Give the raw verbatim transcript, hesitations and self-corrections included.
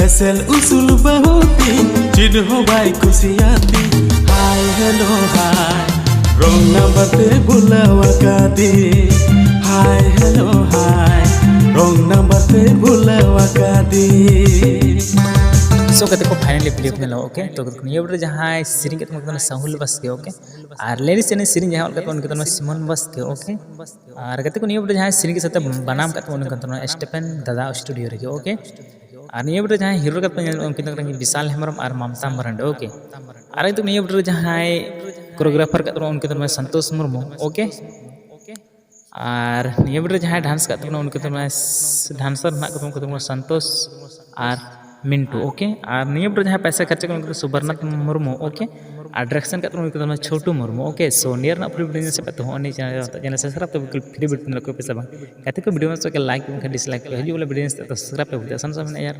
ᱮᱥᱮᱞ ᱩᱥᱩᱞ ᱵᱟᱹᱦᱩ ᱛᱤᱧ ᱪᱮᱫ ᱦᱚᱸ ᱵᱟᱭ ᱠᱩᱥᱤᱭᱟᱛᱤᱧ᱾ ᱦᱟᱭ ᱦᱮᱞᱳ ᱦᱟᱭ, ᱨᱚᱝ ᱱᱟᱢᱵᱟᱨ ᱛᱮ ᱵᱩᱞᱟᱹᱣ ᱟᱠᱟᱫᱤᱧ᱾ ᱦᱟᱭ ᱦᱮᱞᱳ ᱦᱟᱭ, ᱨᱚᱝ ᱱᱟᱢᱵᱟᱨ ᱛᱮ ᱵᱩᱞᱟᱹᱣ ᱟᱠᱟᱫᱤᱧ᱾ ᱥᱳ ᱜᱟᱛᱮ ᱠᱚ, ᱯᱷᱟᱭᱱᱟᱞᱤ ᱵᱷᱤᱰᱤᱭᱳ ᱯᱮ ᱧᱮᱞᱟ, ᱳᱠᱮ? ᱛᱚ ᱱᱤᱭᱟᱹ ᱵᱷᱤᱰᱤᱭᱳ ᱨᱮ ᱡᱟᱦᱟᱸᱭ ᱥᱮᱨᱮᱧ ᱠᱟᱛᱮ ᱠᱟᱱᱟ ᱥᱟᱦᱩᱞ ᱵᱟᱥᱠᱮ, ᱳᱠᱮ? ᱟᱨ ᱞᱤᱨᱤᱠᱥ ᱮᱱᱮᱡ ᱥᱮᱨᱮᱧ ᱡᱟᱦᱟᱸᱭ ᱚᱞ ᱠᱟᱛᱮ ᱩᱱᱤ ᱠᱟᱱᱟ ᱥᱤᱢᱚᱱ ᱵᱟᱥᱠᱮ, ᱳᱠᱮ? ᱟᱨ ᱜᱟᱛᱮ ᱠᱚ, ᱱᱤᱭᱟᱹ ᱵᱷᱤᱰᱤᱭᱳ ᱨᱮ ᱡᱟᱦᱟᱸᱭ ᱥᱮᱨᱮᱧ ᱠᱟᱛᱮ ᱵᱟᱱᱟᱢ ᱠᱟᱛᱮ ᱩᱱᱤ ᱠᱟᱱ ᱛᱟᱵᱚᱱᱟ ᱥᱴᱮᱯᱮᱱ ᱫᱟᱫᱟ ᱥᱴᱩᱰᱤᱭᱳ ᱨᱮᱜᱮ, ᱳᱠᱮ? ᱟᱨ ᱱᱤᱭᱟᱹ ᱵᱷᱤᱰᱤᱭᱳ ᱨᱮ ᱡᱟᱦᱟᱸᱭ ᱦᱤᱨᱳ ᱠᱟᱛᱮ ᱧᱮᱞ ᱩᱱᱠᱤᱱ ᱫᱚ ᱠᱟᱱᱟ ᱵᱤᱥᱟᱞ ᱦᱮᱢᱵᱨᱚᱢ ᱟᱨ ᱢᱟᱢᱛᱟ ᱢᱟᱨᱟᱱᱰᱤ, ᱳᱠᱮ? ᱟᱨ ᱱᱤᱛᱚᱜ ᱱᱤᱭᱟᱹ ᱵᱷᱤᱰᱤᱭᱳ ᱨᱮ ᱡᱟᱦᱟᱸᱭ ᱠᱳᱨᱤᱭᱳᱜᱨᱟᱯᱷᱟᱨ ᱠᱟᱛᱮ ᱩᱱᱠᱤᱱ ᱫᱚ ᱥᱚᱱᱛᱳᱥ ᱢᱩᱨᱢᱩ, ᱳᱠᱮ? ᱟᱨ ᱱᱤᱭᱟᱹ ᱵᱷᱤᱰᱤᱭᱳ ᱨᱮ ᱡᱟᱦᱟᱸᱭ ᱰᱟᱱᱥ ᱠᱟᱜ ᱛᱟᱵᱚᱱᱟ ᱩᱱᱠᱩ ᱫᱚ ᱰᱟᱱᱥᱟᱨ ᱢᱮᱱᱟᱜ ᱠᱚ ᱛᱟᱵᱚᱱᱟ ᱩᱱᱠᱩ ᱫᱚ ᱥᱚᱱᱛᱳᱥ ᱟᱨ ᱢᱤᱱᱴᱩ, ᱳᱠᱮ? ᱟᱨ ᱱᱤᱭᱟᱹ ᱵᱷᱤᱰᱤᱭᱳ ᱨᱮ ᱡᱟᱦᱟᱸᱭ ᱯᱚᱭᱥᱟ ᱠᱷᱚᱨᱪᱟ ᱠᱟᱱᱟ ᱩᱱᱠᱩ ᱫᱚ ᱥᱩᱵᱚᱨᱱᱟᱛᱷ ᱢᱩᱨᱢᱩ, ᱳᱠᱮ? ᱟᱨ ᱰᱟᱭᱨᱮᱠᱥᱚᱱ ᱠᱟᱜ ᱛᱟᱵᱚᱱᱟ ᱩᱱᱠᱩ ᱫᱚ ᱪᱷᱳᱴᱩ ᱢᱩᱨᱢᱩ, ᱳᱠᱮ? ᱥᱳ ᱱᱤᱭᱟᱹ ᱨᱮᱱᱟᱜ ᱯᱷᱩᱞ ᱵᱷᱤᱰᱤᱭᱳ ᱧᱮᱞ ᱥᱮ ᱯᱮ ᱛᱚ ᱦᱚᱸ ᱱᱤᱭᱟᱹ ᱪᱮᱱᱮᱞ ᱨᱮ ᱪᱮᱱᱮᱞ ᱥᱟᱵᱥᱠᱨᱟᱭᱤᱵ ᱛᱟᱵᱚᱱ ᱯᱷᱨᱤ ᱵᱷᱤᱰᱤᱭᱳ ᱧᱮᱞ ᱠᱚ ᱯᱮ ᱥᱮ ᱵᱟᱝ? ᱜᱟᱛᱮ ᱠᱚ, ᱵᱷᱤᱰᱤᱭᱳ ᱢᱚᱡᱽ ᱠᱚ ᱞᱟᱭᱤᱠ ᱛᱟᱵᱚᱱ ᱠᱷᱟᱱ ᱰᱤᱥᱞᱟᱭᱤᱠ ᱯᱮ, ᱦᱤᱡᱩᱜ ᱵᱚᱞᱮ ᱵᱷᱤᱰᱤᱭᱳ ᱧᱮᱞ ᱥᱮ ᱛᱚ ᱥᱟᱵᱥᱠᱨᱟᱭᱤᱵ ᱯᱮ ᱵᱷᱩᱞ ᱥᱟᱱ ᱥᱟᱱ ᱢᱮᱱᱟᱜᱼᱟ ᱭᱟᱨ᱾